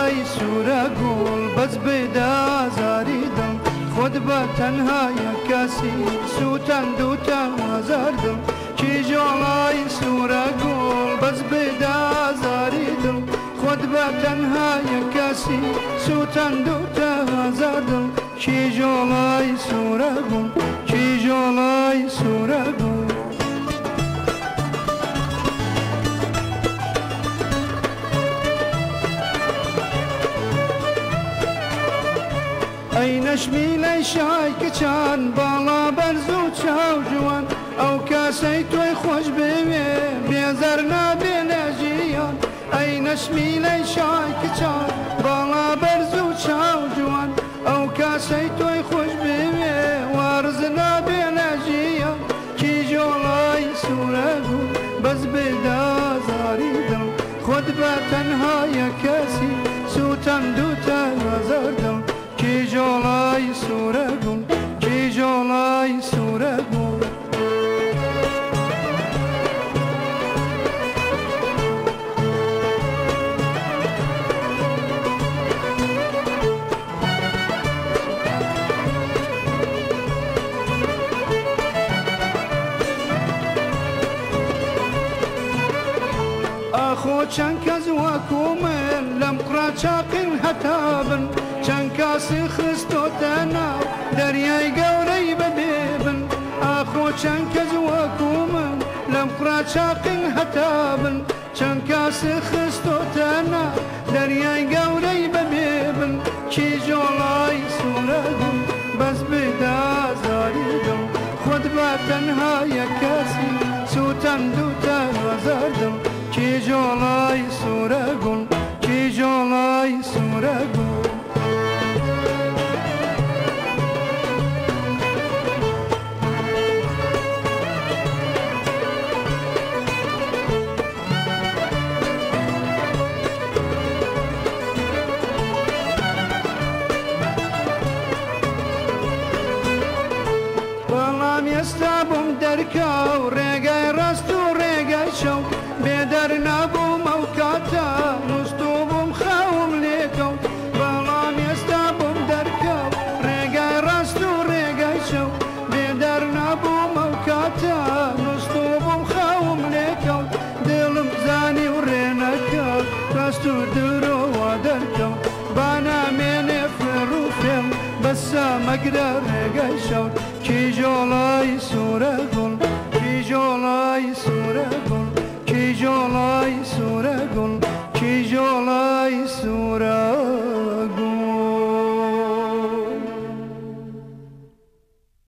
کیژۆڵای سوورە گوڵ بەس بدە ئازاری دڵ خۆت بە تەنها یەک کەسی سووتاندووتە هەزار دڵ کیژۆڵای سوورە گوڵ بەس بدە ئازاری دڵ خۆت بە تەنها یەک کەسی سووتاندووتە هەزار دڵ کیژۆڵای سوورە گوڵ کیژۆڵای سوورە گوڵ. ئەی نەشمیلەی شای کچان باڵا بەرز و چاو جوان ئەو کاسەی تۆی خۆش بوێ بێزەر نابێ لە ژیان ئەی نەشمیلەی شای کچان باڵا بەرز و چاو جوان ئەو کاسەی تۆی خۆش بوێ وارز نابێ لە ژیان کیژۆڵای سوورە گوڵ بەس بدە ئازاری دڵ خۆت بە تەنها یەک کەسی سووتاندووتە هەزار دڵ کیژۆڵای سوورە گوڵ کیژۆڵای سوورە گوڵ. ئاخۆ چەند کەس وەکو من لەم قڕا چاقین هەتابن چەند کاسی خستۆتە ناو دەریای گەورەی بەبێبن ئاخۆ چەند کەس وەکو من لەم قڕا چاقین هەتابن چەند کاسی خستۆتە ناو دەریای گەورەی بەبێبن کیژۆڵای سوورە گوڵ بەس بدە ئازاری دڵ خۆت بە تەنها یەک کەسی سووتاندووتە هەزار دڵ کیژۆڵای سوورە گوڵ کیژۆڵای سوورە گوڵ. بەڵام ئێستا بووم دەرکە و ڕێگای ڕاست و ڕێگای شەو بێدەر نابووم ئەو کاتە نووستوو بووم خەوم لێکەوت بەڵام ئێستا بووم دەرکە و ڕێگای ڕاست و ڕێگای شەو بێدەر نابووم ئەو کاتە نووستوو بووم خەوم لێکەوت دڵم زانی و ڕێنەکەوت ڕاست و درۆوە دەرکەوت با نامێنێ فێڕ و فێڵ بەسە مەگرە ڕێگای شەوت کیژۆڵای سوورە گوڵ کیژۆڵای سوورە گوڵ کیژۆڵای سوورە گوڵ کیژۆڵای سوورە